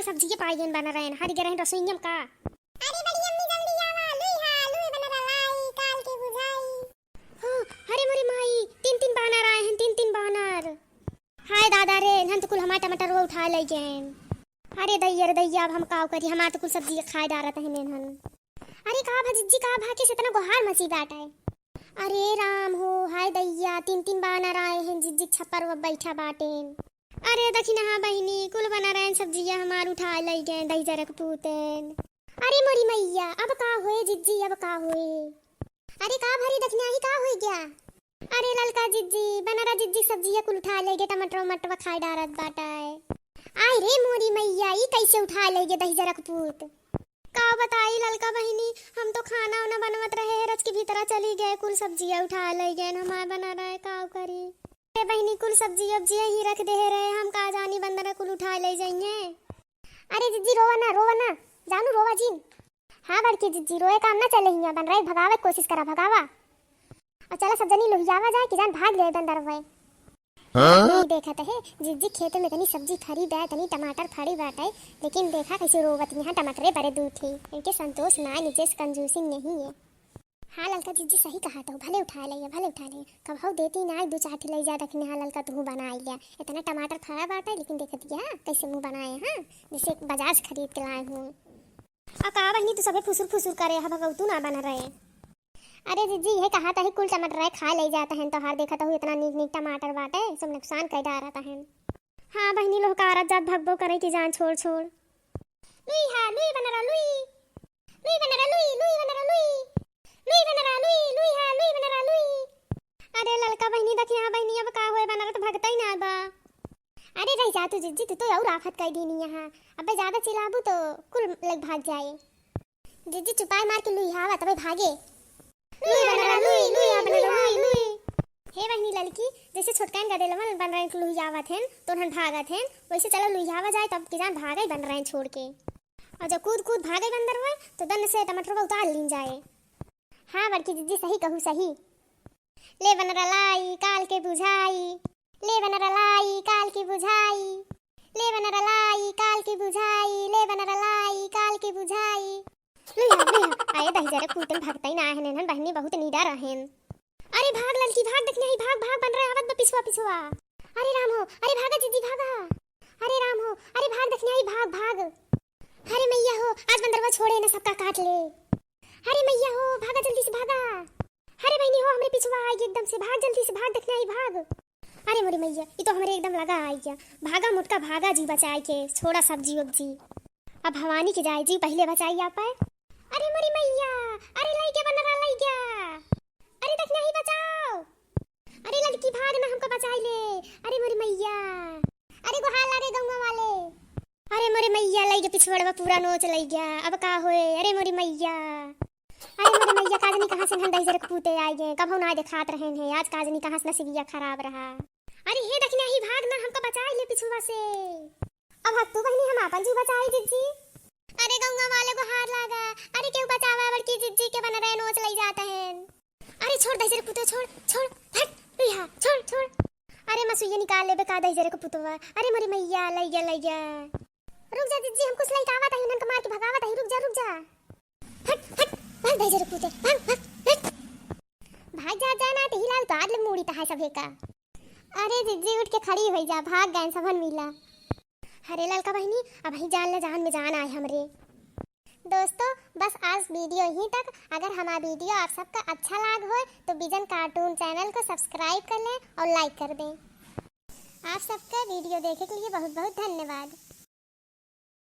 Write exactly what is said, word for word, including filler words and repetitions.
सब्जिया पाई गइन बनरइन, हरि गए रहन रसोइयम का। अरे बड़ी अम्मी जल्दी आवा, लुई हा, लुई बनरा लाई, काल के बुझाई। हाँ, अरे मोरी माई, तीन तीन बानर आए हैं, तीन तीन बानर। हाय दादा रे, इन्हन तो कुल हमार टमाटर वो उठा लइ गए हैं। अरे दैया रे दैया, अब हम काव करी, हमार तो कुल सब्जिया खाए डारत हैं इन्हन। अरे का भा जिज्जी, का भा के से इतना गोहार मची बाटे। अरे राम हो, हाय दैया, तीन तीन बानर आए हैं, जिज्जी छप्पर वो बैठा बाटेन। अरे दखिनहा बहिनी, कुल बनरइन सब्जिया हमार उठा लइ गए दहिजरक पूतेन। अरे मोरी मैया, अब का होए जिज्जी, अब का होए? अरे का भरी दखिनहा ही का होई गया? अरे ललका जिज्जी, बनरा जिज्जी सब्जिया कुल उठा लइ गए, टमाटर वमाटर खाए डारत बाटे। आय रे मोरी मैया, ई कैसे उठा लइ गए दहिजरक पूत? का बताई ललका बहिनी, हम तो खाना उना बनवत रहे, रच के भीतरा चली गए, कुल सब्जिया उठा लइ गए, हमार बनरा है, का करी? अरे बहिनी, कुल सब्जी उब्जिया ही रख दे रहे, हम का जानी बंदर कुल उठा लइ जाइए। अरे जिज्जी रोवा ना, रोवा ना, जानू रोवा जिन। हाँ बड़की जिज्जी, रोए काम ना चले हिया, बनरा भगावे के कोशिश करा, भगावा। और चला सब जनी लुहियावा जाए कि जान भाग ले बंदर हुए। हाँ? नहीं देखत है, जिज्जी खेत में तनी सब्जी फरी बा, तनी टमाटर फरी बाटे, लेकिन देखा कैसे रोवत यहाँ टमाटरे बरे दू ठी। इनके संतोष ना, नीचे से कंजूसी नहीं है। हाँ ललका जिज्जी सही कहा तो, भले उठा ले, भले उठा ले। कबहू देती ना, दू चार ठी लइ जा दखिनहा ललका तू बनाइ लिया। इतना टमाटर फरा बाटे, लेकिन देखत गया कैसे मुँह बनाए, हाँ, जैसे बाजार से खरीद के लाए हूँ। आ का बहिनी तू सभे फुसुर फुसुर करे, हा भगवतू ना बन रहे। अरे जिज्जी, यह कहा तही कुल टमाटर है, खा ले जाता है, तोहार देखत हूँ इतना नीक नीक टमाटर बाटे, सब नुकसान कर डारत है। हाँ बहिनी, लोहकारत जात भगबो करे कि जान छोड़ छोड़। लुई हा, लुई बनरा, लुई। लुई बनरा, लुई, लुई बनरा, लुई। लुई बनरा, लुई, लुई हा, लुई बनरा, लुई। अरे ललका बहिनी, दखिनहा बहिनी, अब का होए, बनरा तो भगता ही ना बा। अरे रह जा तू जिज्जी, तू तो और आफत कर दीनी यहाँ। अबे ज्यादा चिल्लाबू तो कुल लग भाग जाए। जिज्जी चुपाई मार के लुई हवा तबे भागे। लुई बनरा लुई, लुई बनरा लुई, लुई। हे बहिनी ललकी, जैसे छोटकन गदेलवन बनरइन लुई आवत हैं, तो उन्हन भागत हैं, वैसे चलो लुई हवा जाए, तब के जान भागे बनरइन छोड़ के। और जब कूद कूद भागे बंदर हुए, तो दन से टमाटर उतार लीन जाए। हाँ बड़की जिज्जी सही कहू सही। ले बनरा लाई, काल के बुझाई। ले बनरा लाई, काल के बुझाई। ले बनरा लाई, काल के बुझाई। ले बनरा लाई, काल के बुझाई। लुई हा, लुई हा। आए दहिजरे पूतन भगतई ना आहन, इन्हन बहिनी बहुत निडर रहेन। अरे भाग ललकी, भाग, दखिनहा ही भाग, भाग, बनरा आवत बा पिछुआ, पिछुआ। अरे राम हो, अरे भागा जिज्जी, भागा। अरे राम हो, अरे भाग, दखिनहा ही भाग, भाग। अरे मैया हो, आज बंदरवा छोड़े ना, सबका काट ले। अरे मैया हो, भागा जल्दी से भागा। अरे बहिनी हो, हमरे पिछुआ आई एकदम से, भाग जल्दी से, भाग, दखिनहा ही भाग। अरे मोरी मैया, ई तो हमरे एकदम लगा आई गया। भागा मोटका भागा जी, बचाए के, छोड़ा सब्जी उब्जी। अब भवानी के जाए जी, पहिले बचाई आपा। अरे मोरी मैया, अरे लई गया बनरा, लई गया। अरे दखिनहा ही बचाओ। अरे ललकी भाग ना, हमका बचाई ले। अरे मोरी मैया। अरे गोहार लागे गौवा वाले। अरे मोरी मैया, लई गया पिछुआड़वा पूरा नोच लई गया। अब का होए? अरे मोरी मैया। अरे मोरी मैया, का जानी कहाँ से हम दहिजरे के पूते आइ गए, कबहू ना देखात रहेन है, आज का जानी कहाँ से नसीबिया खराब रहा। अरे हे दखिनहा ही भाग ना, हमका बचाई ले पिछुआ से। अब हक तू बहिनी हम आपन जीव बचाई जिज्जी। अरे गौवा वाले गोहार लागा, अरे केहू बचावा बड़की जिज्जी के, बनरे नोच लई जात हैं। अरे छोड़ दहिजरे के पूते, छोड़, छोड़, हट, लुई हा, छोड़, छोड़। अरे मसुइया निकाल लेबे का दहिजरे के पुतवा। अरे मोरी मैया, लई गया, लई गया। रुक जा जिज्जी, हम कुछ लइके आवत हई, उन्हन के मार के भगावत हई, रुक जा, रुक जा। हट, हट, भाग दहिजरे के पूते, भाग, भाग, हट। भाग जा, जा ना, तेही लाल तो आज ले मूड़ी तहाय सभे का। अरे जिज्जी उठ के खड़ी होई जा, भाग गए सबन मिला। अरे ललका बहिनी, अबहीं जान ले जान में जान आए हमरे। दोस्तों, बस आज video यहीं तक। अगर हमारा video आप सबका अच्छा लाग होए तो Vision Cartoon channel को subscribe कर लें और like कर दें। आप सबका video देखे के लिए बहुत बहुत धन्यवाद।